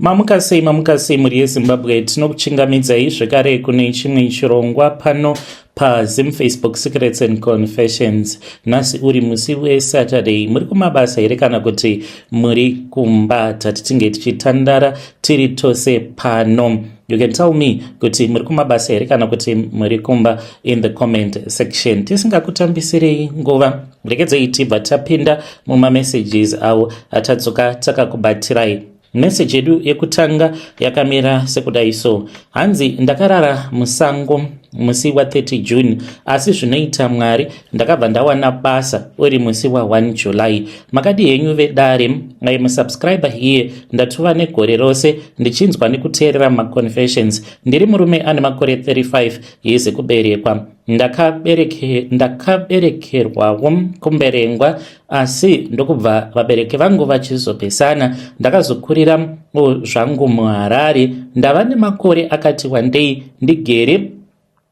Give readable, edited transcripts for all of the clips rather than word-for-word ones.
Mamuka sei, mamuka sei mhuri yeZimbabwe, tinokuchingamidzai zvekare kune chimwe chirongwa pano paZim Facebook Secrets and Confessions. Nhasi uri musi weSaturday, muri kumabasa here kana kuti muri kumba? Tati tinge tichitandara tiri tose pano. You can tell me kuti muri kumabasa here kana kuti muri kumba in the comment section. Tisingakutambisirei nguva, regedzei tibva tapinda mumamessages avo atadzoka takakubatirai. Meseji yedu yekutanga yakamira sekudai so: hanzi, "Ndakarara musango musi wa30 June, asi zvinoita Mwari, ndakabva ndawana basa uri musi wa1 July. Makadi henyu vedare? I subscriber here, ndatova negore rose ndichinzwa nekuteerera maconfessions. Ndiri murume ane makore 35 years ekuberekwa. Ndakaberekerwawo kuMberengwa, asi ndokubva vabereki vangu vachizopesana. Ndakazokurira zvangu muHarare. Ndava nemakore akati wandei ndigere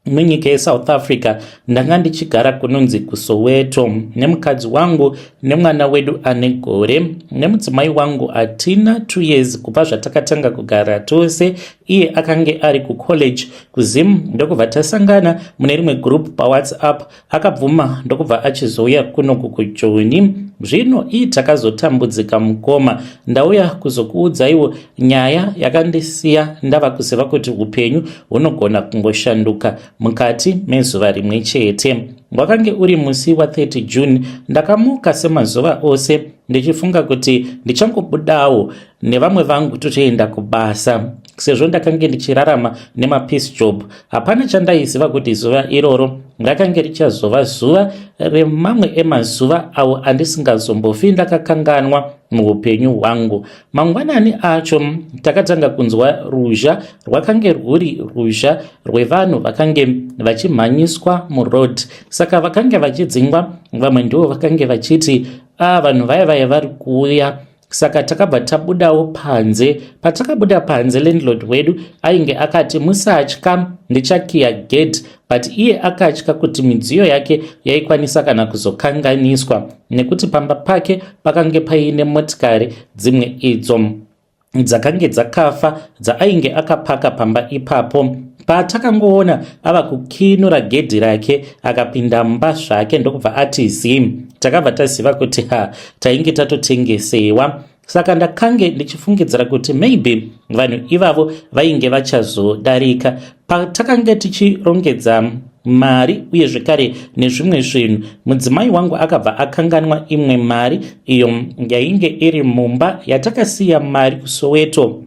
munyika yeSouth Africa. Ndanga ndichigara kunonzi kuSoweto nemukadzi wangu nemwana wedu ane gore. Nemudzimai wangu hatina 2 years kubva zvatakatanga kugara tose. Iye akange ari kucollege kuZim, ndokubva tasangana mune rimwe group paWhatsApp. Akabvuma, ndokubva achizouya kunoku kuJoni. Zvino ii takazotambudzika mukoma. Ndauya kuzokuudzaiwo nyaya yakandisiya ndava kuziva kuti upenyu hunogona kungoshanduka mukati mezuva rimwe chete. Wakange uri musi wa30 June. Ndakamuka semazuva ose ndichifunga kuti ndichangobudawo nevamwe vangu totoenda kubasa, sezvo ndakange ndichirarama nemapiece job. Hapana chandaiziva kuti zuva iroro rakange richazova zuva remamwe emazuva awo andisingazombofi ndakakanganwa muupenyu hwangu. Mangwanani acho takatanga kunzwa ruzha. Rwakange rwuri ruzha rwevanhu vakange vachimhanyiswa muroad. Saka vakange vachidzingwa, vamwe ndivo vakange vachiti a vanhu vaya vaya vari kuuya. Saka takabva tabudawo panze. Patakabuda panze, landlord wedu ainge akati, 'Musatya, ndichakiya gate,' but iye akatya kuti midziyo yake yaikwanisa kana kuzokanganiswa, nekuti pamba pake pakange paine motikari dzimwe idzo dzakange dzakafa dzaainge akapaka pamba ipapo. Patakangoona ava kukinura gedhi rake, akapinda mumba zvake, ndokubva ati zim, takabva taziva kuti ha, tainge tatotengesewa. Saka ndakange ndichifungidzira kuti maybe vanhu ivavo vainge vachazodarika. Patakange tichirongedza mari uye zvekare nezvimwe zvinhu, mudzimai wangu akabva akanganwa imwe mari iyo yainge iri mumba yatakasiya, mari kuSoweto.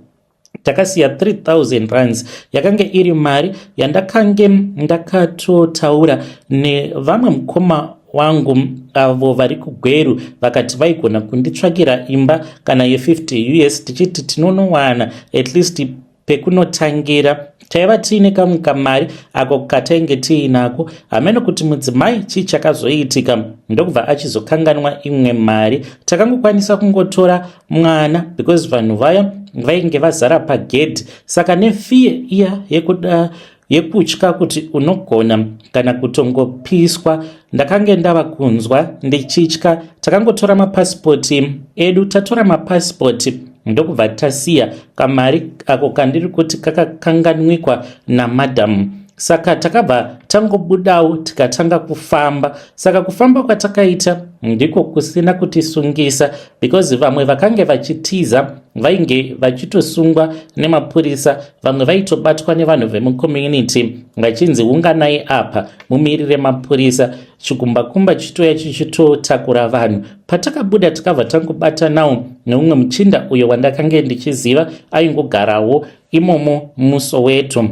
Takasiya 3000 rands. Yakange iri mari yandakange ndakatotaura nevamwe mukoma wangu avo vari kuGweru, vakati vaigona kunditsvakira imba kana ye50 US, tichiti tinonowana at least pekunotangira. Taiva tiine kamwe kamari ako katainge tiinako. Hamene kuti mudzimai chii chakazoitika, ndokubva achizokanganwa imwe mari. Takangokwanisa kungotora mwana because vanhu vaya vainge vazara pagedhi. Saka nefear iya yekuda yekutya kuti unogona kana kutongopiswa, ndakange ndava kunzwa ndichitya. Takangotora mapasipoti edu. Tatora mapasipoti, ndokubva tasiya kamari ako kandiri kuti kakakanganwikwa namadhamu. Saka takabva tangobudawo, tikatanga kufamba. Saka kufamba kwatakaita ndiko kusina kutisungisa, because vamwe vakange vachitiza vainge vachitosungwa nemapurisa. Vamwe vaitobatwa nevanhu vemucommunity vachinzi, 'Unganai apa mumirire mapurisa.' Chikumbakumba chitoya chichitotakura vanhu. Patakabuda, takabva tangobatanawo neumwe muchinda uyo wandakange ndichiziva, aingogarawo imomo muSoweto.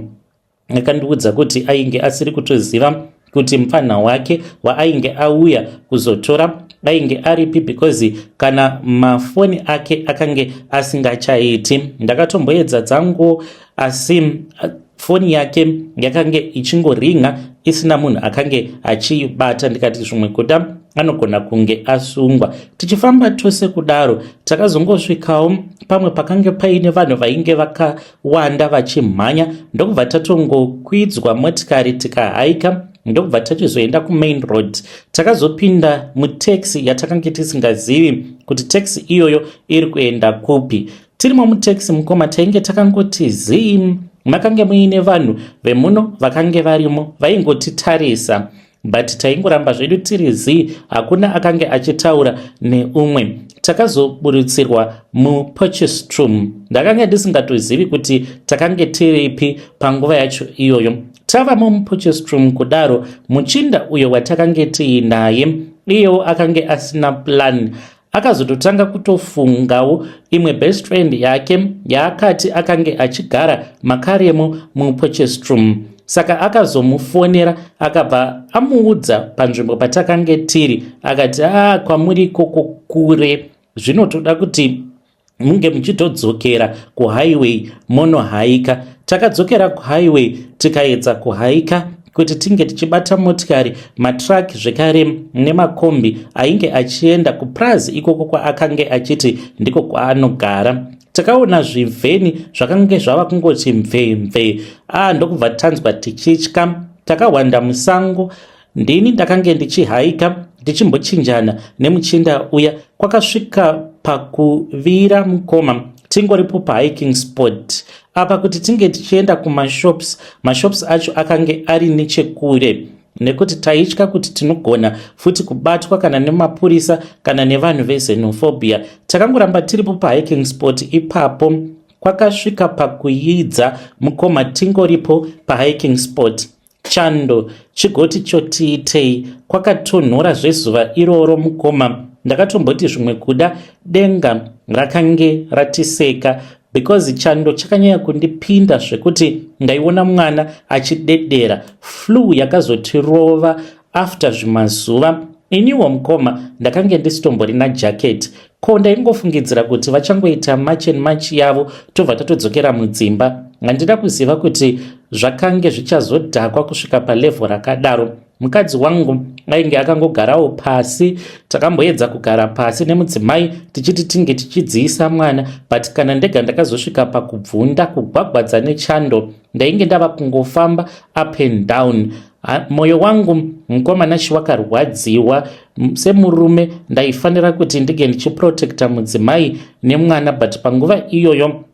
Akandiudza kuti ainge asiri kutoziva kuti mupfanha wake waainge auya kuzotora ainge aripi, because kana mafoni ake akange asingachaiti. Ndakatomboedza dzangu, asi foni yake yakange ichingoringa isina munhu akange achiibata. Ndikati zvimwe kuda anogona kunge asungwa. Tichifamba tose kudaro, takazongosvikawo pamwe pakange paine vanhu vainge vakawanda vachimhanya, ndokubva tatongokwidzwa motikari, tikahaika, ndokubva tachizoenda kumain road. Takazopinda mutaxi yatakange tisingazivi kuti taxi iyoyo iri kuenda kupi. Tirimo mutaxi mukoma tainge takangoti zii, makange muine vanhu vemuno vakange varimo vaingotitarisa but taingoramba zvedu tiri zii, hakuna akange achitaura neumwe. Takazoburutsirwa muPotchefstroom. Ndakange ndisingatozivi kuti takange tiripi panguva yacho iyoyo. Tavamo muPotchefstroom kudaro, muchinda uyo watakange tiinaye iyewo akange asina plan. Akazototanga kutofungawo imwe best friend yake yaakati akange achigara makaremo muPotchefstroom. Saka akazomufonera akabva amuudza panzvimbo patakange tiri, akati a kwamuri ikoko kure, zvinotoda kuti munge muchitodzokera kuhighway monohaika. Takadzokera kuhighway tikaedza kuhaika kuti tinge tichibata motikari, matruck zvekare nemakombi ainge achienda kupurazi ikoko kwaakange achiti ndiko kwaanogara. Takaona zvivheni zvakange zvava kungoti mvee mvee, ndokubva tanzwa tichitya. Takahwanda musango, ndini ndakange ndichihaika ndichimbochinjana nemuchinda uya. Kwakasvika pakuvira mukoma, tingoripo pahiking spot apa kuti tinge tichienda kumashops. Mashops acho akange ari nechekure nekuti taitya kuti tinogona futi kubatwa kana nemapurisa kana nevanhu vexenophobia. Takangoramba tiripo pahiking spot ipapo. Kwakasvika pakuidza mukoma, tingoripo pahiking spot, chando chigoti chotiitei. Kwakatonhora zvezuva iroro mukoma, ndakatomboti zvimwe kuda denga rakange ratiseka because chando chakanyanya kundipinda zvekuti ndaiona mwana achidedera. Flu yakazotirova after zvimazuva. Iniwo mukoma ndakange ndisitomborina jacket, ko ndaingofungidzira kuti vachangoita march and march yavo tobva tatodzokera mudzimba. Handina kuziva kuti zvakange zvichazodhakwa kusvika palevel rakadaro. Mukadzi wangu ainge akangogarawo pasi. Takamboedza kugara pasi nemudzimai tichiti tinge tichidziisa mwana, but kana ndega ndakazosvika pakubvunda, kugwagwadza nechando. Ndainge ndava kungofamba up and down. Mwoyo wangu mukomanashi wakarwadziwa. Semurume ndaifanira kuti ndinge ndichiprotecta mudzimai nemwana, but panguva iyoyo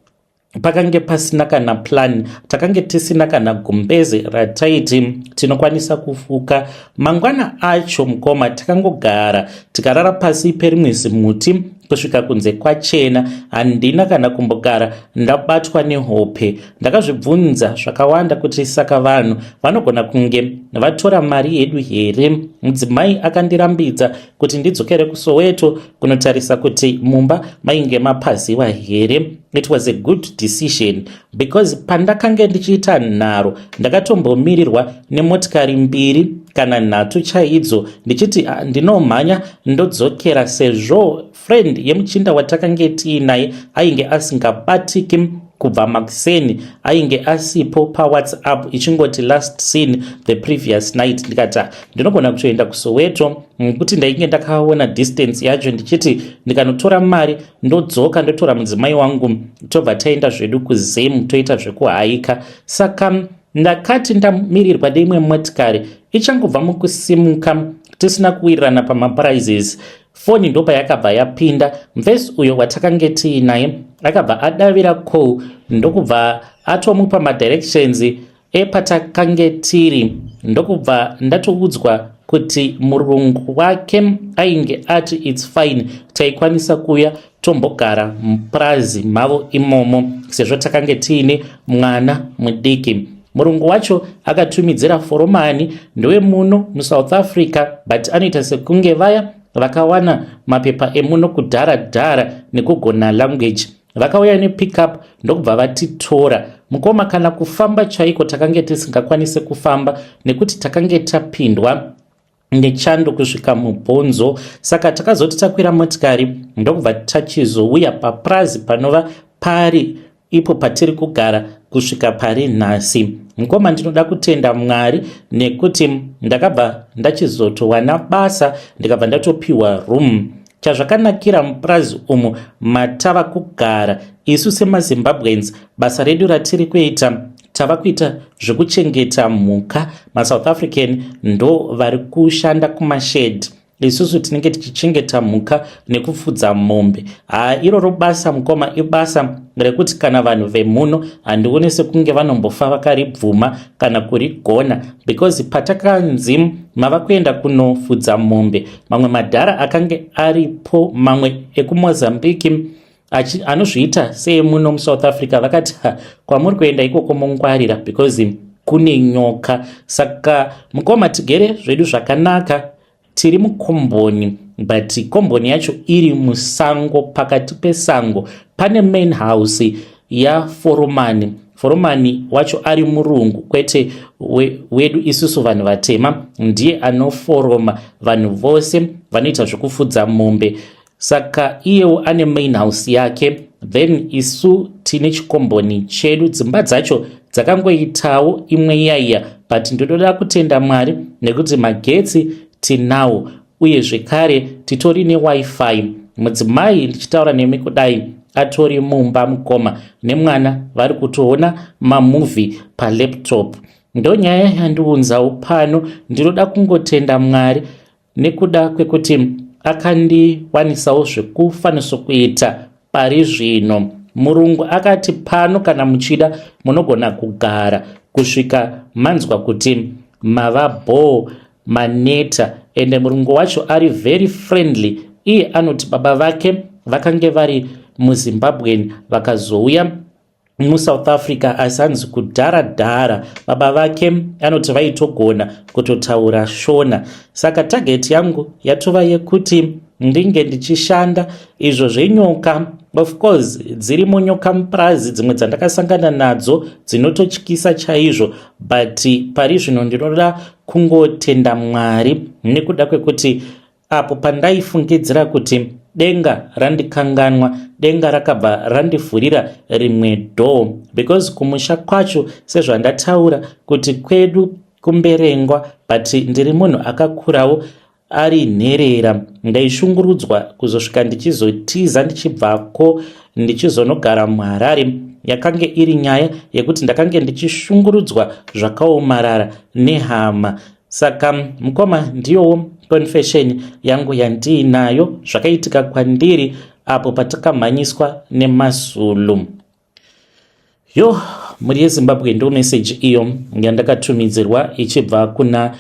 pakange pasina kana plan, takange tisina kana gumbeze rataiti tinokwanisa kufuka. Mangwana acho mukoma takangogara tikarara pasi perimwe zimuti kusvika kunze kwachena. Handina kana kumbogara ndabatwa nehope. Ndakazvibvunza zvakawanda kuti saka vanhu vanogona kunge vatora mari yedu here? Mudzimai akandirambidza kuti ndidzokere kuSoweto kunotarisa kuti mumba mainge mapaziwa here. It was a good decision because pandakange ndichiita nharo ndakatombomirirwa nemotikari mbiri kana nhatu chaidzo, ndichiti ndinomhanya ndodzokera, sezvo friend yemuchinda watakange tiinaye ainge asingabatiki kubva makuseni, ainge asipo paWhatsApp, ichingoti last seen the previous night. Ndikati ndinogona kutoenda kuSoweto nekuti ndainge ndakaona distance yacho, ndichiti ndikanotora mari ndodzoka, ndotora mudzimai wangu, tobva taenda zvedu kuZim, toita zvekuhaika. Saka ndakati ndamirirwa neimwe motikari ichangobva mukusimuka, tisina kuwirirana pamaprices, foni ndopa yakabva yapinda. Mvesi uyo watakange tiinaye akabva adavira call, ndokubva atomupa madirections epatakange tiri, ndokubva ndatoudzwa kuti murungu wake ainge ati it's fine, taikwanisa kuuya tombogara mupurazi mavo imomo sezvo takange tiine mwana mudiki. Murungu wacho akatumidzira foromani, ndewemuno muSouth Africa, but anoita sekunge vaya vakawana mapepa emuno kudhara dhara nekugona language. Vakauya nepickup ndokubva vatitora mukoma. Kana kufamba chaiko takange tisingakwanisi kufamba nekuti takange tapindwa nechando kusvika mubhonzo. Saka takazoti takwira motikari ndokubva tachizouya papurazi panova pari ipo patiri kugara kusvika pari nhasi. Mukoma, ndinoda kutenda Mwari nekuti ndakabva ndachizotowana basa, ndikabva ndatopiwa room. Chazvakanakira mupurazi umu matava kugara isu semaZimbabweans, basa redu ratiri kuita, tava kuita zvekuchengeta mhuka. MaSouth African ndo vari kushanda kumashed. Isusu tinenge tichichengeta mhuka nekufudza mombe. Haa, iroro basa mukoma ibasa rekuti kana vanhu vemuno handione sekunge vanombofa vakaribvuma kana kurigona, because patakanzi mava kuenda kunofudza mombe, mamwe madhara akange aripo, mamwe ekuMozambique anozviita seemuno muSouth Africa, vakati, "Kwamuri kuenda ikoko mongwarira because kune nyoka." Saka mukoma, tigere zvedu zvakanaka, tiri mukomboni, but komboni yacho iri musango, pakati pesango. Pane main house yaforomani. Foromani wacho ari murungu, kwete wedu isusu vanhu vatema. Ndiye anoforoma vanhu vose vanoita zvekufudza mombe. Saka iyewo ane main house yake, then isu tine chikomboni chedu. Dzimba dzacho dzakangoitawo imwe yaiya, but ndinoda kutenda Mwari nekuti magetsi tinawo, uye zvekare titori neWiFi. Mudzimai, ndichitaura nemi kudai, atori mumba mukoma nemwana, vari kutoona mamovie palaptop. Ndonyaya yandiunzawo pano. Ndinoda kungotenda Mwari nekuda kwekuti akandiwanisawo zvekufaniso kuita pari zvino. Murungu akati pano kana muchida munogona kugara kusvika manzwa kuti mava bhoo, maneta. Ende murungu wacho ari very friendly. Iye anoti baba vake vakange vari muZimbabwen, vakazouya muSouth Africa, asi hanzi kudhara dhara baba vake anoti vaitogona kutotaura Shona. Saka target yangu yatova yekuti ndinge ndichishanda. Izvo zvenyoka, of course dzirimo nyoka mupurazi, dzimwe dzandakasangana nadzo dzinototyisa chaizvo, but pari zvino ndinoda kungotenda Mwari nekuda kwekuti apo pandaifungidzira kuti denga randikanganwa, denga rakabva randivhurira rimwe door, because kumusha kwacho, sezvandataura kuti kwedu kuMberengwa, but ndiri munhu akakurawo ari nherera. Ndaishungurudzwa kuzosvika ndichizotiza, ndichibvako ndichizonogara muHarare. Yakange iri nyaya yekuti ndakange ndichishungurudzwa zvakaomarara nehama. Saka mukoma, ndiyowo confession yangu yandiinayo, zvakaitika kwandiri apo patakamhanyiswa nemaZulu. Yo, mhuri yeZimbabwe, ndo meseji iyo yandakatumidzirwa ichibva kuna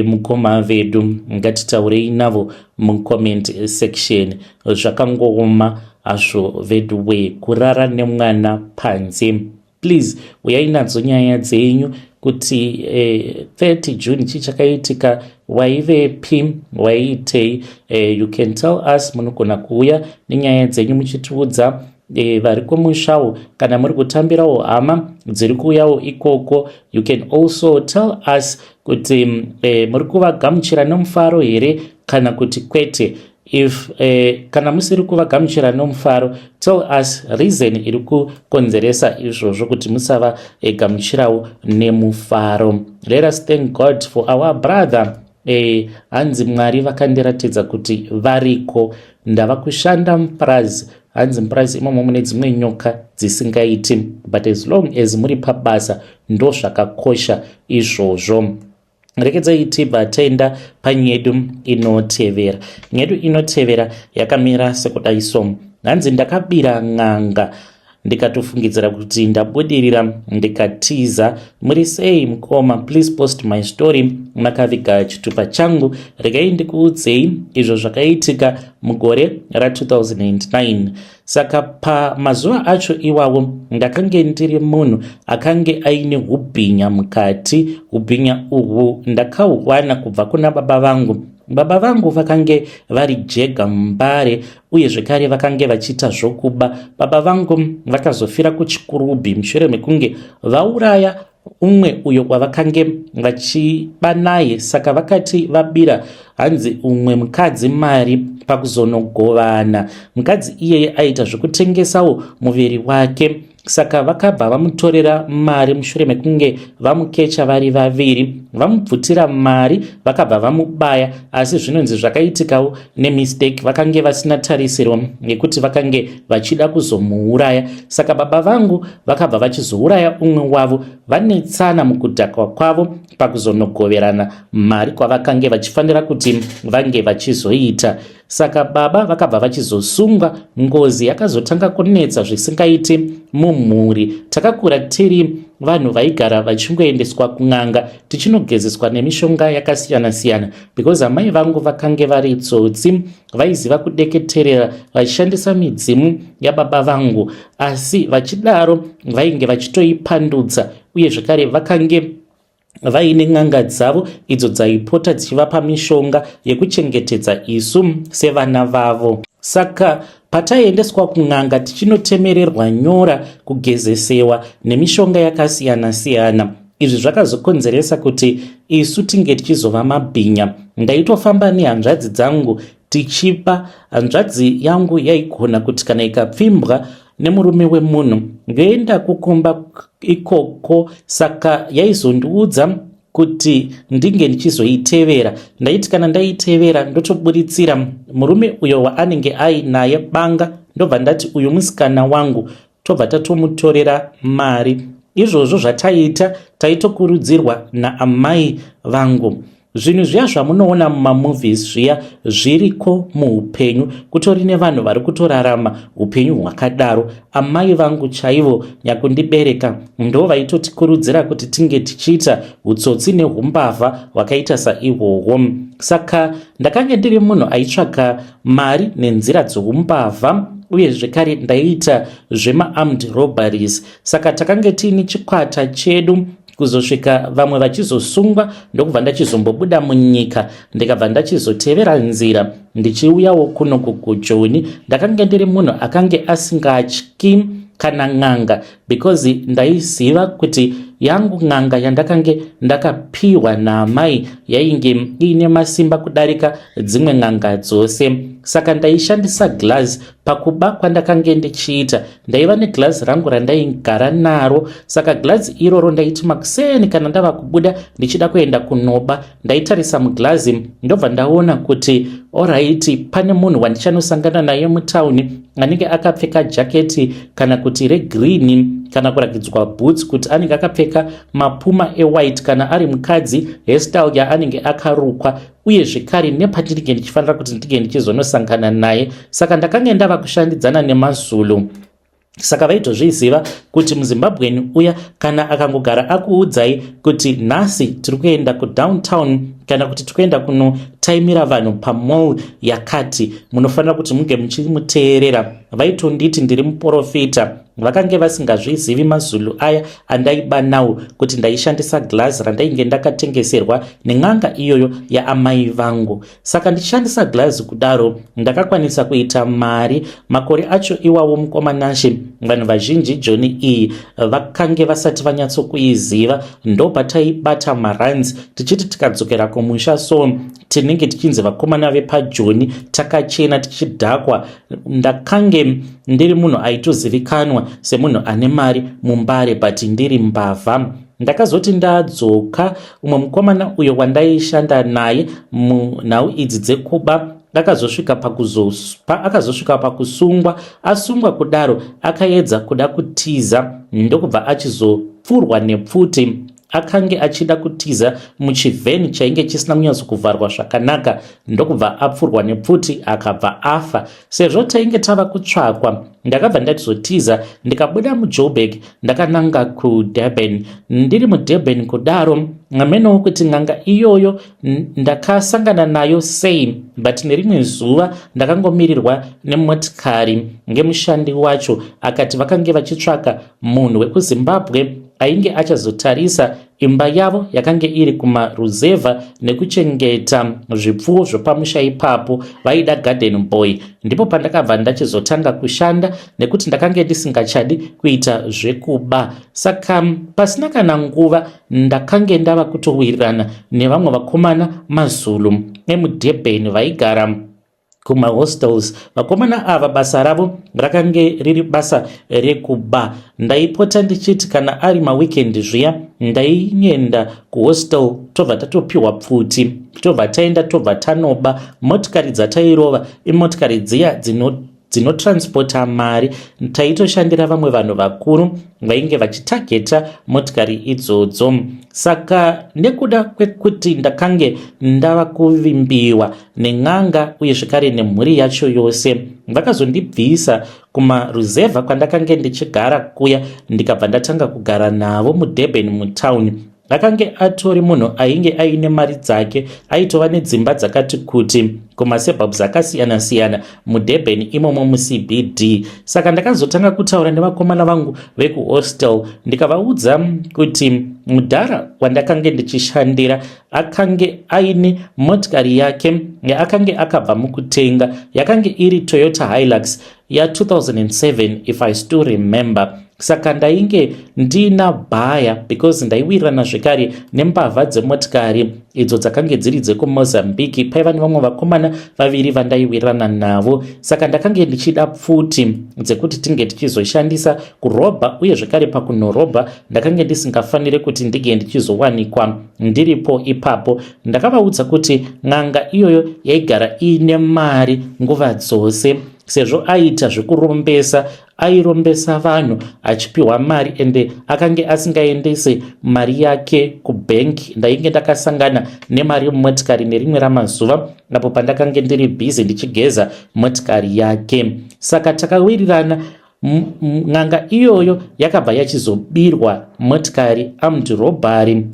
mukoma vedu. Ngatitaurei navo mucomment section. Zvakangooma hazvo vedu we, kurara nemwana panze. Please uyai nadzo nyaya dzenyu kuti 30 June chii chakaitika, waivepi, waiitei? You can tell us. Munogona kuuya nenyaya dzenyu muchitiudza vari kumushawo, kana muri kutambirawo hama dziri kuuyawo ikoko. You can also tell us kuti muri kuvagamuchira nomufaro here kana kuti kwete. If kana musiri kuvagamuchira nomufaro, tell us reason iri kukonzeresa izvozvo kuti musava gamuchirawo nemufaro. Let us thank God for our brother. Hanzi Mwari vakandiratidza kuti variko. Ndava kushanda mupurazi. Hanzi mupurazi imomo mune dzimwe nyoka dzisingaiti, but as long as muri pabasa, ndo zvakakosha izvozvo. Rekedzai tibva taenda panyedu inotevera. Nyedu inotevera yakamira sekudai so. Hanzi ndakabira n'anga, ndikatofungidzira kuti ndabudirira, ndikatiza. Muri sei mukoma? Please post my story makaviga chitupa changu. Regai ndikuudzei izvo zvakaitika mugore ra2009. Saka pamazuva acho iwawo ndakange ndiri munhu akange aine ubhinya mukati. Ubhinya uhwu ndakahuwana kubva kuna baba vangu. Baba vangu vakange vari jega muMbare, uye zvekare vakange vachiita zvokuba. Baba vangu vakazofira kuChikurubhi mushure mekunge vauraya umwe uyo wavakange vachiba naye. Saka vakati vabira, hanzi, umwe mukadzi mari, pakuzonogovana, mukadzi iyeye aita zvekutengesawo muviri wake. Saka Saka vakabva vamutorera mari mushure mekunge vamukecha vari vaviri, vamubvutira mari vakabva vamubaya. Asi zvinonzi zvakaitikawo nemistake, vakange vasina tarisiro yekuti vakange vachida kuzomuuraya. Saka baba vangu vakabva vachizouraya umwe wavo vanetsana mukudhakwa kwavo pakuzonogoverana mari kwavakange vachifanira kuti vange vachizoita. Saka baba vakabva vachizosungwa, ngozi yakazotanga kunetsa zvisingaiti mumhuri. Takakura tiri vanhu vaigara vachingoendeswa kun'anga tichinogezeswa nemishonga yakasiyana-siyana because amai vangu vakange vari tsotsi, vaiziva kudeketerera vachishandisa midzimu yababa vangu, asi vachidaro vainge vachitoipandutsa uye zvekare vakange vaine n'anga dzavo idzo dzaipota dzichivapa mishonga yekuchengetedza isu sevana vavo. Saka pataiendeswa kun'anga tichinotemererwa nyora, kugezesewa nemishonga yakasiyana-siyana, izvi zvakazokonzeresa kuti isu tinge tichizova mabhinya. Ndaitofamba nehanzvadzi dzangu tichipa. Hanzvadzi yangu yaigona kuti kana ikapfimbwa nemurume wemunhu yoenda kukumba ikoko, saka yaizondiudza kuti ndinge ndichizoitevera. Ndaiti kana ndaitevera ndotoburitsira murume uyo waanenge ainaye banga, ndobva ndati uyu musikana wangu, tobva tatomutorera mari. Izvozvo zvataiita taitokurudzirwa naamai vangu. Zvinhu zviya zvamunoona mumamovies zviya zviriko muupenyu, kutori nevanhu vari kutorarama upenyu hwakadaro. Amai vangu chaivo nyakundibereka ndo vaitotikurudzira kuti tinge tichiita utsotsi neumbavha hwakaita saihwohwo. Saka ndakange ndiri munhu aitsvaka mari nenzira dzoumbavha uye zvekare ndaiita zvemaarmed robberies. Saka takange tiine chikwata chedu kuzosvika vamwe vachizosungwa, ndokubva ndachizombobuda munyika, ndikabva ndachizotevera nzira ndichiuyawo kuno kuJoni. Ndakange ndiri munhu akange asingatyi kana n'anga because ndaiziva kuti yangu n'anga yandakange ndakapiwa naamai yainge iine masimba kudarika dzimwe n'anga dzose. Saka ndaishandisa glass pakuba kwandakange ndichiita. Ndaiva neglazi rangu randaigara naro, saka glazi iroro ndaiti makuseni kana ndava kubuda ndichida kuenda kunoba, ndaitarisa muglazi ndobva ndaona kuti alright, pane munhu wandichanosangana naye mutauni anenge akapfeka jaketi kana kuti regreen, kana kurakidzwa boots kuti anenge akapfeka mapuma ewhite, kana ari mukadzi hairstyle yaanenge akarukwa, uye zvekare nepandinenge ndichifanira kuti ndinge ndichizonosangana naye. Saka ndakange ndava kushandidzana nemaZulu, saka vaitozviziva kuti muZimbabweni uya kana akangogara akuudzai kuti nhasi tiri kuenda kudowntown kana kuti tiri kuenda kunotaimira vanhu pamall yakati, munofanira kuti munge muchimuteerera. Vaitonditi ndiri muprofita. Vakange vasingazvizivi maZulu aya andaiba nawo kuti ndaishandisa glazi randainge ndakatengeserwa nen'anga iyoyo yaamai vangu. Saka ndichishandisa glazi kudaro ndakakwanisa kuita mari. Makore acho iwawo, mukoma Nashe, vanhu vazhinji Joni iyi vakange vasati vanyatsokuiziva. Ndopataibata marands tichiti tikadzokera kumusha so tinenge tichinzi vakomana vepaJoni, takachena tichidhakwa. Ndakange ndiri munhu aitozivikanwa semunhu ane mari muMbare, but ndiri mbavha. Ndakazoti ndadzoka, umwe mukomana uyo wandaishanda naye munhau idzi dzekuba akazosvika pakusungwa. Asungwa kudaro akaedza kuda kutiza, ndokubva achizopfurwa nepfuti. Akange achida kutiza muchivheni chainge chisina kunyatsokuvharwa zvakanaka, ndokubva apfurwa nepfuti akabva afa. Sezvo tainge tava kutsvakwa, ndakabva ndatizotiza ndikabuda muJoburg ndakananga kuDurban. Ndiri muDurban kudaro, hamenowo kuti n'anga iyoyo ndakasangana nayo sei, but nerimwe zuva ndakangomirirwa nemotikari ngemushandi wacho, akati vakange vachitsvaka munhu wekuZimbabwe ainge achazotarisa imba yavo yakange iri kumaruzevha nekuchengeta zvipfuwo zvepamusha ipapo, vaida garden boy. Ndipo pandakabva ndachizotanga kushanda nekuti ndakange ndisingachadi kuita zvekuba. Saka pasina kana nguva ndakange ndava kutowirirana nevamwe vakomana maZulu emuDurban vaigara. Kumahostels vakomana ava basa ravo rakange riri basa rekuba. Ndaipota ndichiti kana ari maweekend zviya, ndaienda kuhostel, tobva tatopiwa pfuti, tobva taenda, tobva tanoba. Motikari dzatairova imotikari dziya dzinotransporta mari. Taitoshandira vamwe vanhu vakuru vainge vachitageta motikari idzodzo. Saka nekuda kwekuti ndakange ndava kuvimbiwa nen'anga uye zvekare nemhuri yacho yose, vakazondibvisa kumaruzevha kwandakange ndichigara kuya, ndikabva ndatanga kugara navo muDurban mutown. Akange atori munhu ainge aine mari dzake, aitova nedzimba dzakati kuti kumasuburbs akasiyana-siyana muDurban imomo muCBD. Saka ndakazotanga kutaura nevakomana vangu vekuhostel, ndikavaudza kuti mudhara wandakange ndichishandira akange aine motikari yake yaakange akabva mukutenga, yakange iri Toyota Hilux ya2007, if I still remember. Saka ndainge ndina buyer because ndaiwirirana zvekare nembavha dzemotikari idzo dzakange dziri dzekuMozambique. Paiva nevamwe vakomana vaviri vandaiwirirana navo. Saka ndakange ndichida pfuti dzekuti tinge tichizoshandisa kurobha, uye zvekare pakunorobha ndakange ndisingafaniri kuti ndinge ndichizowanikwa ndiripo ipapo. Ndakavaudza kuti n'anga iyoyo yaigara iine mari nguva dzose, sezvo aiita zvekurombesa, airombesa vanhu achipiwa mari, ende akange asingaendese mari yake kubhenki. Ndainge ndakasangana nemari mumotikari nerimwe ramazuva apo pandakange ndiri busy ndichigeza motikari yake. Saka takawirirana. N'anga iyoyo yakabva yachizobirwa motikari, armed robbery,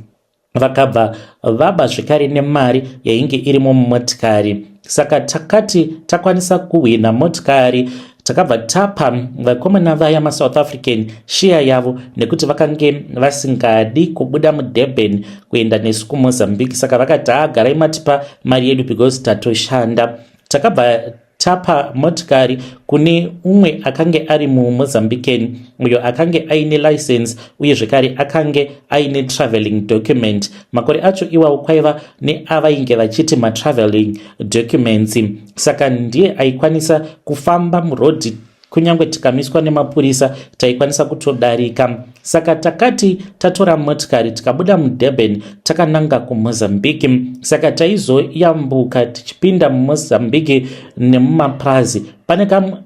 vakabva vaba zvekare nemari yainge irimo mumotikari. Saka takati takwanisa kuhwina motikari, takabva tapa vakomana vaya maSouth African share yavo, nekuti vakange vasingadi kubuda muDurban kuenda nesu kuMozambique. Saka vakati, "Agarai matipa mari yedu because tatoshanda." Takabva tapa motikari kune umwe akange ari muMozambican, uyo akange aine license uye zvekare akange aine travelling document. Makore acho iwawo kwaiva neavainge vachiti matravelling documents. Saka ndiye aikwanisa kufamba murodhi, kunyange tikamiswa nemapurisa taikwanisa kutodarika. Saka takati tatora motikari, tikabuda muDurban takananga kuMozambique. Saka taizoyambuka tichipinda muMozambique nemumapurazi.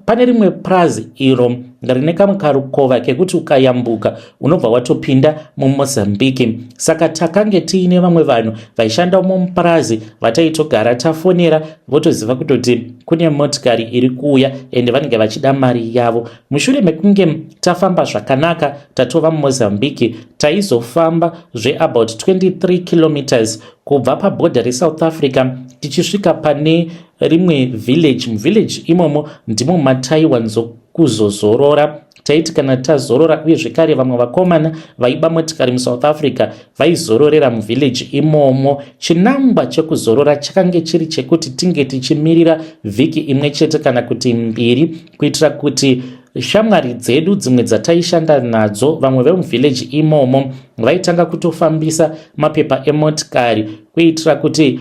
Pane rimwe purazi iro rine kamwe karukova kekuti ukayambuka unobva watopinda muMozambique. Saka takange tiine vamwe vanhu vaishanda mumupurazi vataitogara tafonera, votoziva kutoti kune motikari iri kuuya ende vanenge vachida mari yavo. Mushure mekunge tafamba zvakanaka, tatova muMozambique, taizofamba zveabout 23 kilometers kubva pabhodha reSouth Africa tichisvika pane rimwe village. Muvillage imomo ndimo mataiwanzokuzozorora. Taiti kana tazorora, uye zvekare vamwe vakomana vaiba motikari muSouth Africa vaizororera muvillage imomo. Chinangwa chekuzorora chakange chiri chekuti tinge tichimirira vhiki imwe chete kana kuti mbiri, kuitira kuti shamwari dzedu dzimwe dzataishanda nadzo, vamwe vemuvillage imomo, vaitanga kutofambisa mapepa emotikari, kuitira kuti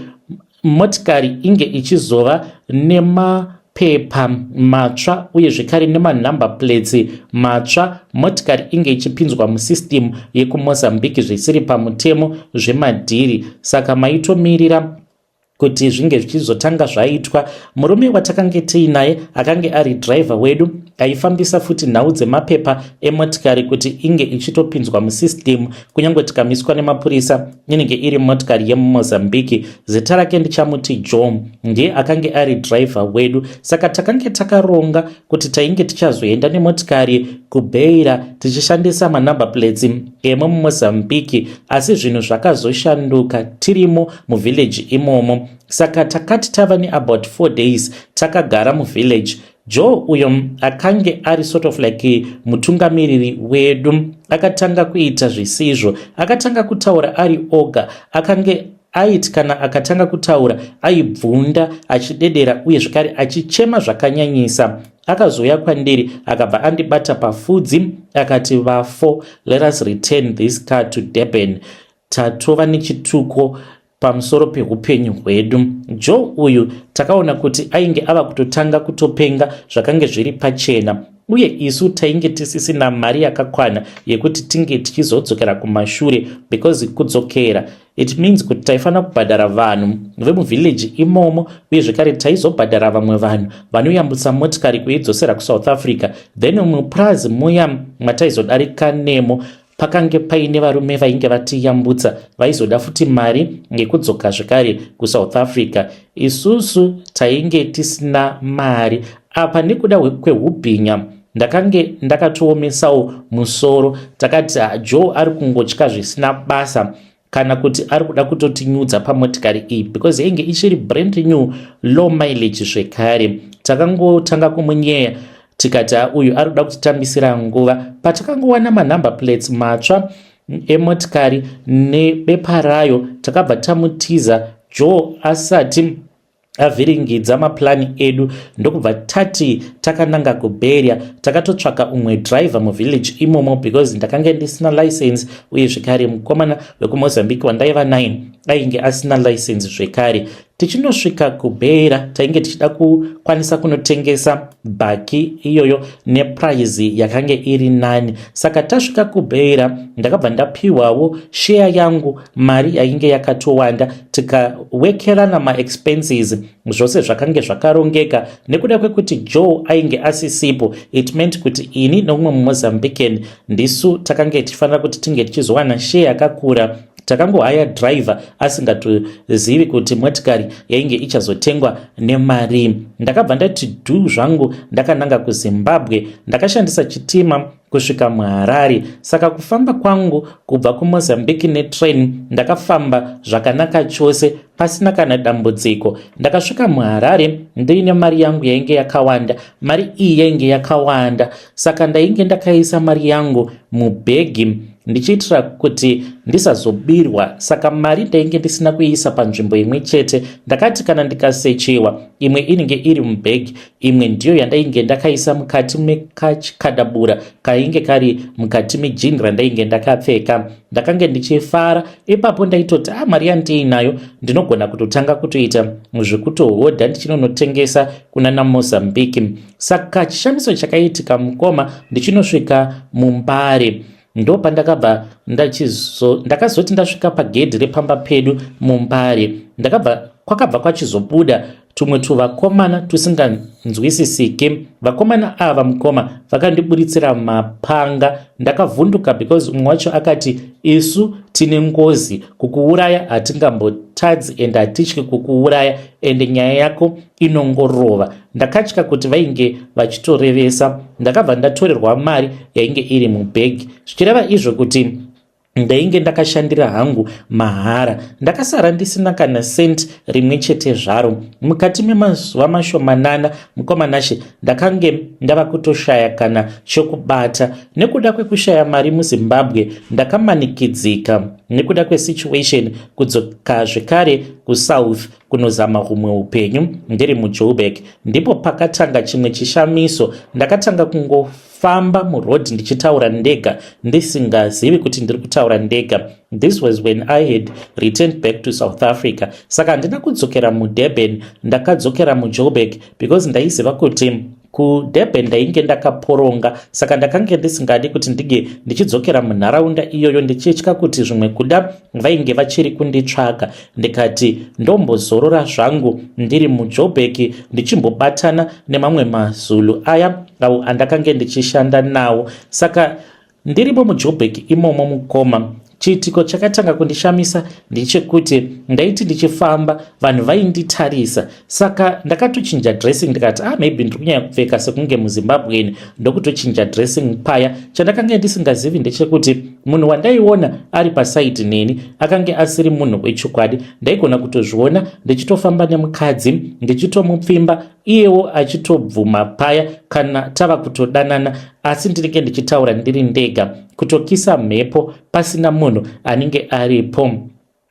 motikari inge ichizova nemapepa matsva uye zvekare nemanumber plates matsva, motikari inge ichipinzwa musystem yekuMozambique zvisiri pamutemo, zvemadhiri. Saka maitomirira kuti zvinge zvichizotanga zvaitwa. Murume watakange tiinaye akange ari dhiraivha wedu, aifambisa futi nhau dzemapepa emotikari kuti inge ichitopinzwa musystem, kunyange tikamiswa nemapurisa inenge iri motikari yemuMozambique. Zita rake ndichamuti John, ndiye akange ari dhiraivha wedu. Saka takange takaronga kuti tainge tichazoenda nemotikari kuBeira tichishandisa manumber plates emumozambique, asi zvinhu zvakazoshanduka tirimo muvillage imomo. Saka takati tava neabout 4 days takagara muvillage, Joe uyo akange ari sort of like mutungamiriri wedu akatanga kuita zvisizvo. Akatanga kutaura ari oga. Akange aiti kana akatanga kutaura aibvunda achidedera uye zvekare achichema zvakanyanyisa. Akazouya kwandiri, akabva andibata pafudzi, akati, "Vafo, let us return this car to Durban. Tatova nechituko." pamusoro peupenyu hwedu. Joe uyu takaona kuti ainge ava kutotanga kutopenga zvakange zviri pachena uye isu tainge tisisina mari yakakwana yekuti tinge tichizodzokera kumashure because kudzokera it means kuti taifanira kubhadhara vanhu vemuvillage imomo uye zvekare taizobhadhara vamwe vanhu vanoyambutsa motikari kuidzosera kuSouth Africa. Then mupurazi muya mataizodarika nemo pakange paine varume vainge vatiyambutsa vaizoda futi mari yekudzoka zvekare kuSouth Africa. Isusu tainge tisina mari apa. Nekuda kwehubhinya ndakange ndakatoomesawo musoro. Takati Joe ari kungotya zvisina basa kana kuti ari kuda kutotinyudza pamotikari iyi because yainge ichiri brand new, low mileage zvekare. Takangotanga kumunyeya tikati uyu ari kuda kutitambisira nguva. Patakangowana manumber plates matsva emotikari nebepa rayo, takabva tamutiza Joe asati avhiringidza maplani edu, ndokubva tati takananga kuBeira. Takatotsvaka umwe driver muvillage imomo because ndakanga ndisina license uye zvekare mukomana wekuMozambique wandaiva naye ainge asina license zvekare. Tichinosvika kuBeira, tainge tichida kukwanisa kunotengesa bhaki iyoyo neprice yakange iri nani. Saka tasvika kuBeira, ndakabva ndapiwawo share yangu, mari yainge yakatowanda. Tikawekerana maexpenses, zvose zvakange zvakarongeka. Nekuda kwekuti Joe ainge asisipo, it meant kuti ini neumwe muMozambican ndisu takange tichifanira kuti tinge tichizowana share yakakura. Takangohaya driver asingatozivi kuti motikari yainge ichazotengwa nemari. Ndakabva ndati dhu zvangu ndakananga kuZimbabwe. Ndakashandisa chitima kusvika muHarare. Saka kufamba kwangu kubva kuMozambique netrain, ndakafamba zvakanaka chose pasina kana dambudziko. Ndakasvika muHarare ndiine mari yangu yainge yakawanda. Mari iyi yainge yakawanda, saka ndainge ndakaisa mari yangu mubhegi ndichiitira kuti ndisazobirwa. Saka mari ndainge ndisina kuiisa panzvimbo imwe chete. Ndakati kana ndikasechewa, imwe inenge iri mubhegi, imwe ndiyo yandainge ndakaisa mukati mekachikadabura kainge kari mukati mejini randainge ndakapfeka. Ndakange ndichifara ipapo. Ndaitoti a ah, mari yandiinayo ndinogona kutotanga kutoita zvekutohodha ndichinonotengesa kuna naMozambique. Saka chishamiso chakaitika, mukoma, ndichinosvika muMbare, ndo pandakabva ndakazoti ndasvika pagedhi repamba pedu muMbare, ndakabva kwakabva kwachizobuda tumwe tuvakomana tusinganzwisisiki. Vakomana ava, mukoma, vakandiburitsira mapanga. Ndakavhunduka because umwe wacho akati, "Isu tine ngozi, kukuuraya hatingambotadzi ende hatityi kukuuraya, ende nyaya yako inongorova." Ndakatya kuti vainge vachitorevesa. Ndakabva ndatorerwa mari yainge iri mubhegi, zvichireva izvo kuti ndainge ndakashandira hangu mahara. Ndakasara ndisina kana senti rimwe chete zvaro. Mukati memazuva mashomanana, mukomanashe, ndakange ndava kutoshaya kana chokubata. Nekuda kwekushaya mari muZimbabwe, ndakamanikidzika nekuda kwesituation kudzoka zvekare kuSouth kunozama humwe upenyu. Ndiri muJoburg ndipo pakatanga chimwe chishamiso. Ndakatanga kungofamba murodhi ndichitaura ndega, ndisingazivi kuti ndiri kutaura ndega. This was when I had returned back to South Africa. Saka handina kudzokera muDurban, ndakadzokera muJoburg because ndaiziva kuti kuDurban ndainge ndakaporonga. Saka ndakange ndisingadi kuti ndinge ndichidzokera munharaunda iyoyo, ndichitya kuti zvimwe kuda vainge vachiri kunditsvaga. Ndikati ndombozorora zvangu ndiri muJoburg, ndichimbobatana nemamwe maZulu aya avo andakange ndichishanda nawo. Saka ndirimo muJoburg imomo, mukoma, chiitiko chakatanga kundishamisa ndechekuti ndaiti ndichifamba vanhu vainditarisa. Saka ndakatochinja dressing. Ndikati, "Ah, maybe ndiri kunyanya kupfeka sekunge muZimbabweni," ndokutochinja dressing paya. Chandakanga ndisingazivi ndechekuti munhu wandaiona ari pasaidi neni akange asiri munhu wechokwadi. Ndaigona kutozviona ndichitofamba nemukadzi, ndichitomupfimba, iyewo achitobvuma paya kana tava kutodanana, asi ndinenge ndichitaura ndiri ndega, kutokisa mhepo pasina munhu anenge aripo.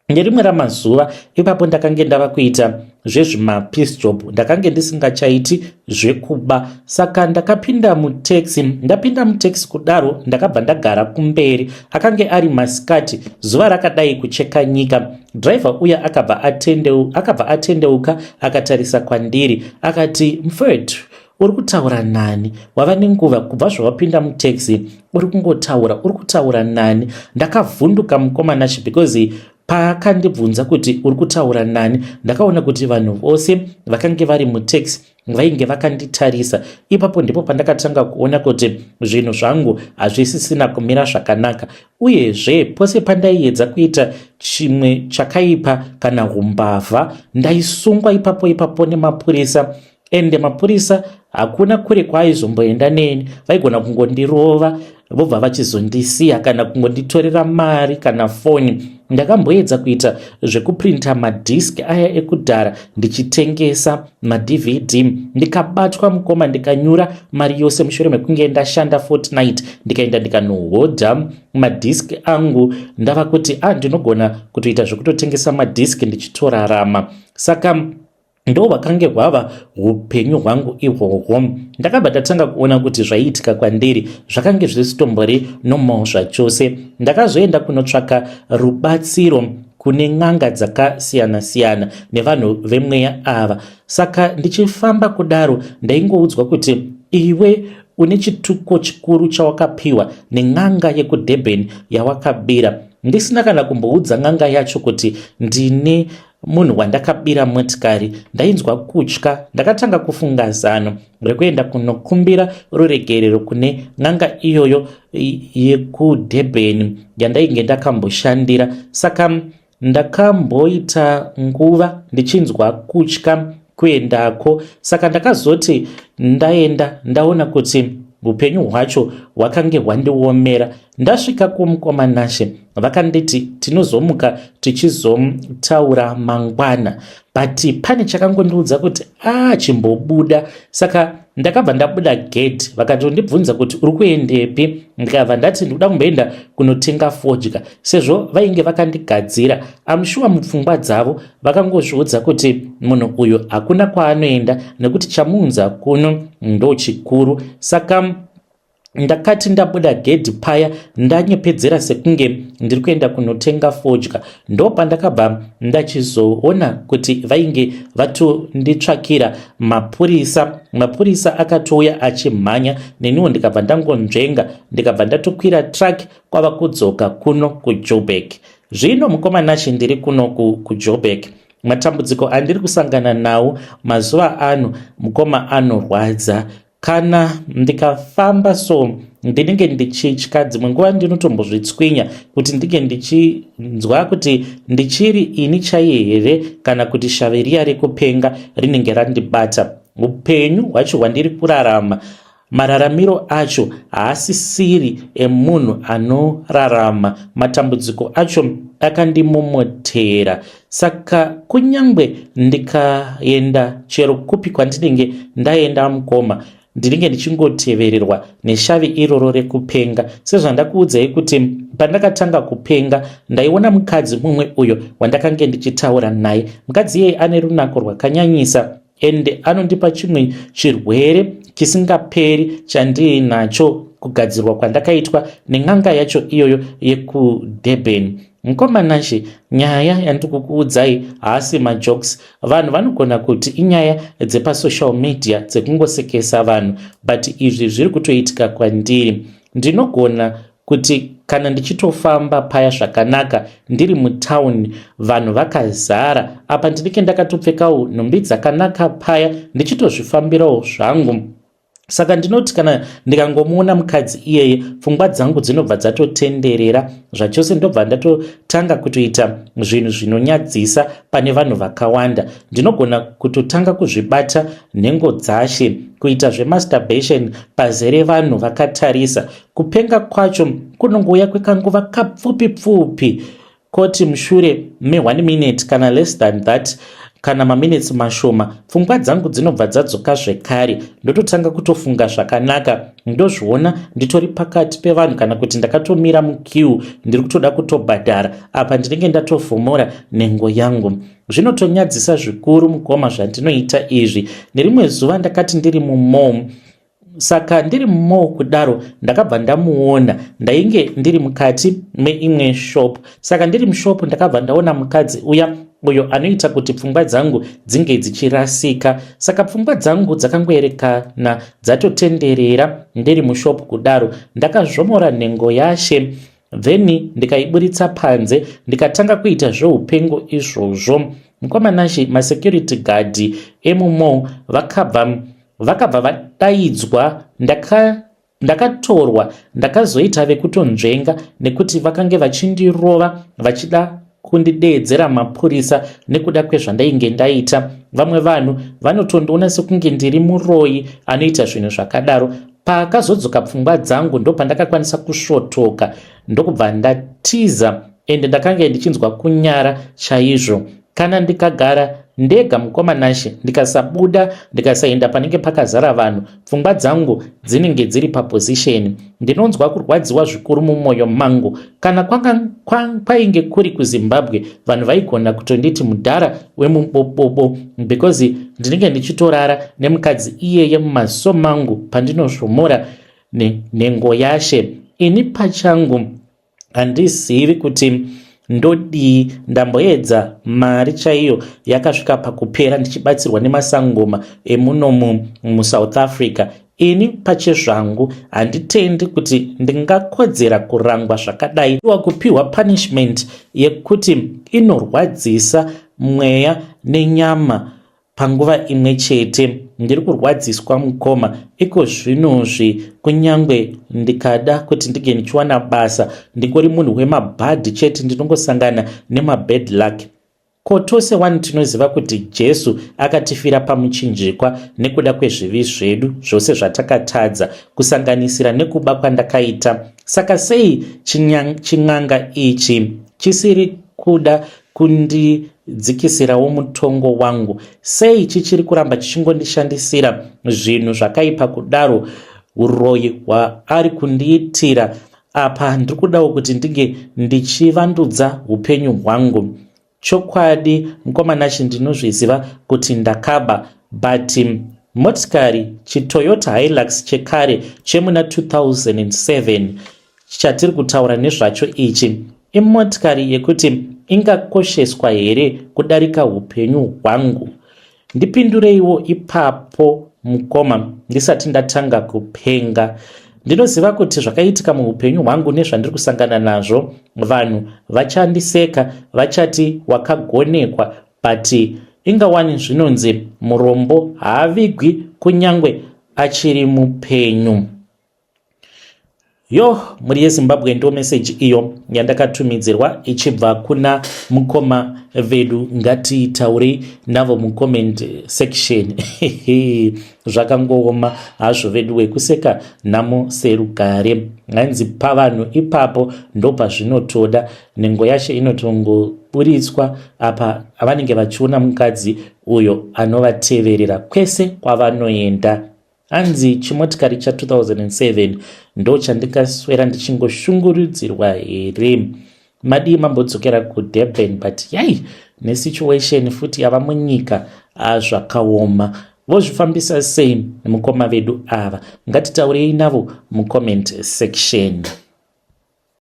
Nerimwe ramazuva ipapo ndakange ndava kuita zvezvimapeace job, ndakange ndisingachaiti zvekuba, saka ndakapinda mutaxi. Ndapinda mutaxi kudaro, ndakabva ndagara kumberi. Akange ari masikati, zuva rakadai kucheka nyika. Driver uya akabva atendeuka akatarisa kwandiri akati, "Mfowethu, uri kutaura nani? Wava nenguva kubva zvawapinda mutaxi uri kungotaura, uri kutaura nani?" Ndakavhunduka, mukoma Nashe, because paakandibvunza kuti uri kutaura nani, ndakaona kuti vanhu vose vakange vari mutaxi vainge vakanditarisa. Ipapo ndipo pandakatanga kuona kuti zvinhu zvangu hazvisisina kumira zvakanaka. Uyezve pose pandaiedza kuita chimwe chakaipa kana umbavha, ndaisungwa ipapo ipapo nemapurisa. Ende mapurisa hakuna kure kwaaizomboenda neni, vaigona kungondirova vobva vachizondisiya kana kungonditorera mari kana foni. Ndakamboedza kuita zvekuprinta madhiski aya ekudhara ndichitengesa maDVD, ndikabatwa, mukoma, ndikanyura mari yose. Mushure mekunge ndashanda fortnight, ndikaenda ndikanohodha madhiski angu, ndava kuti a ah, ndinogona kutoita zvekutotengesa madhiski ndichitorarama. Saka ndo hwakange hwava upenyu hwangu ihwohwo. Ndakabva ndatanga kuona kuti zvaiitika kwandiri zvakange zvisitombori normal zvachose. Ndakazoenda kunotsvaka rubatsiro kune n'anga dzakasiyana-siyana nevanhu vemweya ava. Saka ndichifamba kudaro, ndaingoudzwa kuti, "Iwe une chituko chikuru chawakapiwa nen'anga yekuDurban yawakabira." Ndisina kana kumboudza n'anga yacho kuti ndine munhu wandakabira motikari. Ndainzwa kutya. Ndakatanga kufunga zano rekuenda kunokumbira ruregerero kune n'anga iyoyo yekuDurban yandainge ndakamboshandira. Saka ndakamboita nguva ndichinzwa kutya kuendako. Saka ndakazoti ndaenda, ndaona kuti upenyu hwacho hwakange hwandiomera. Ndasvika kumukoma Nashe, vakanditi tinozomuka tichizotaura mangwana, but pane chakangondiudza kuti a ah, chimbobuda. Saka ndakabva ndabuda gate, vakatondibvunza kuti uri kuendepi? Ndikabva ndati ndikuda kumboenda kunotenga fodya, sezvo vainge vakandigadzira. I'm sure mupfungwa dzavo vakangozviudza kuti munhu uyu hakuna kwaanoenda nekuti chamuunza kuno ndo chikuru. Saka ndakati ndabuda gedhi paya, ndanyepedzera sekunge ndiri kuenda kunotenga fodya, ndo pandakabva ndachizoona kuti vainge vatonditsvakira mapurisa. Mapurisa akatouya achimhanya, neniwo ndikabva ndangonzvenga, ndikabva ndatokwira truck kwava kudzoka kuno kuJoburg. Zvino, mukoma Nashe, ndiri kuno kuJoburg. Matambudziko andiri kusangana nawo mazuva ano, mukoma, anorwadza. Kana ndikafamba so, ndinenge ndichitya. Dzimwe nguva ndinotombozvitswinya kuti ndinge ndichinzwa kuti ndichiri ini chaiye here kana kuti shave riya rekupenga rinenge randibata. Upenyu hwacho hwandiri kurarama, mararamiro acho haasisiri emunhu anorarama. Matambudziko acho akandimomotera. Saka kunyangwe ndikaenda chero kupi kwandinenge ndaenda, mukoma, ndinenge ndichingotevererwa neshavi iroro rekupenga. Sezvandakuudzai kuti pandakatanga kupenga, ndaiona mukadzi mumwe uyo wandakange ndichitaura naye. Mukadzi iyeye ane runako rwakanyanyisa ende anondipa chimwe chirwere chisingaperi chandiinacho, kugadzirwa kwandakaitwa nen'anga yacho iyoyo yekuDurban. Mukoma Nashe, nyaya yandiri kukuudzai haasi majokes. Vanhu vanogona kuti inyaya dzepasocial media dzekungosekesa vanhu, but izvi zviri kutoitika kwandiri. Ndinogona kuti kana ndichitofamba paya zvakanaka ndiri mutauni, vanhu vakazara, apa ndinenge ndakatopfekawo nhumbi dzakanaka paya, ndichitozvifambirawo zvangu. Saka ndinoti kana ndikangomuona mukadzi iyeye, pfungwa dzangu dzinobva dzatotenderera zvachose, ndobva ndatotanga kutoita zvinhu zvinonyadzisa pane vanhu vakawanda. Ndinogona kutotanga kuzvibata nhengo dzashe, kuita zvemasturbation pazere vanhu vakatarisa. Kupenga kwacho kunongouya kwekanguva kapfupi pfupi, koti mushure me1 minute kana less than that. kana maminitsi mashoma pfungwa dzangu dzinobva dzadzoka zvekare ndototanga kutofunga zvakanaka ndozviona nditori pakati pevanhu kana kuti ndakatomira mukiu ndiri kutoda kutobhadhara apa ndinenge ndatovhomora nhengo yangu zvinotonyadzisa zvikuru mukoma zvandinoita izvi nerimwe zuva ndakati ndiri mumom Saka ndiri mumall kudaro ndakabva ndamuona ndainge ndiri mukati meimwe shop. Saka ndiri mushop ndakabva ndaona mukadzi uya uyo anoita kuti pfungwa dzangu dzinge dzichirasika. Saka pfungwa dzangu dzakangoerekana dzatotenderera ndiri mushop kudaro. Ndakazvomora nhengo yashe then ndikaiburitsa panze ndikatanga kuita zveupengo izvozvo. Mukoma Nashe masecurity guard emumall vakabva Vakabva vadaidzwa ndaka ndakatorwa ndakazoita vekutonzvenga nekuti vakange vachindirova vachida kundideedzera mapurisa nekuda kwezvandainge ndaita. Vamwe vanhu vanotondiona sekunge ndiri muroyi anoita zvinhu zvakadaro. Paakazodzoka pfungwa dzangu ndopandakakwanisa kusvotoka ndokubva ndatiza ende ndakange ndichinzwa kunyara chaizvo. Kana ndikagara ndega mukoma Nashe ndikasabuda ndikasaenda panenge pakazara vanhu pfungwa dzangu dzinenge dziri paposition. Ndinonzwa kurwadziwa zvikuru mumwoyo mangu. Kana kwanga kwainge kuri kuZimbabwe vanhu vaigona kutonditi mudhara wemubobobo because ndinenge ndichitorara nemukadzi iyeye mumaziso mangu pandinosvomora nhengo yashe. Ini pachangu Handizivi kuti ndodii ndamboedza mari chaiyo yakasvika pakupera ndichibatsirwa nemasangoma emunomu musouth africa ini pachezvangu handitendi kuti ndingakodzera kurangwa zvakadai kupiwa punishment yekuti inorwadzisa mweya nenyama Panguva imwe chete ndiri kurwadziswa mukoma ikozvinozvi kunyangwe ndikada kuti ndinge ndichiwana basa ndingori munhu wemabhadhi chete ndinongosangana nemabad luck. Ko tose wani tinoziva kuti Jesu akatifira pamuchinjikwa nekuda kwezvivi zvedu zvose zvatakatadza kusanganisira nekuba kwandakaita. Saka sei chin'anga ichi chisiri kuda kundidzikisirawo mutongo wangu? Sei chichiri kuramba chichingondishandisira zvinhu zvakaipa kudaro? Uroyi hwaari kundiitira apa ndiri kudawo kuti ndinge ndichivandudza upenyu hwangu. Chokwadi mukoma Nashe ndinozviziva kuti ndakaba but motikari chiToyota Hilux chekare chemuna 2007 Chatiri kutaura nezvacho ichi imotikari yekuti ingakosheswa here kudarika upenyu hwangu? Ndipindureiwo ipapo mukoma ndisati ndatanga kupenga. Ndinoziva kuti zvakaitika muupenyu hwangu nezvandiri kusangana nazvo vanhu vachandiseka vachati wakagonekwa but ingawani zvinonzi murombo haavigwi kunyangwe achiri mupenyu. Yo, mhuri yeZimbabwe ndo message iyo yandakatumidzirwa ichibva kuna mukoma vedu. Ngatitaurei navo mucomment section. Zvakangooma hazvo vedu wekuseka nhamo serugare. Hanzi pavanhu ipapo ndopazvinotoda. Nhengo yacho inotongoburitswa apa vanenge vachiona mukadzi uyo anovateverera kwese kwavanoenda. Hanzi chimotikari cha 2007 ndochandingaswera ndichingoshungurudzirwa here? Madii mambodzokera kuDurban but yai nesituation futi yava munyika zvakaoma. Vozvifambisa sei mukoma vedu ava? Ngatitaurei navo mucomment section.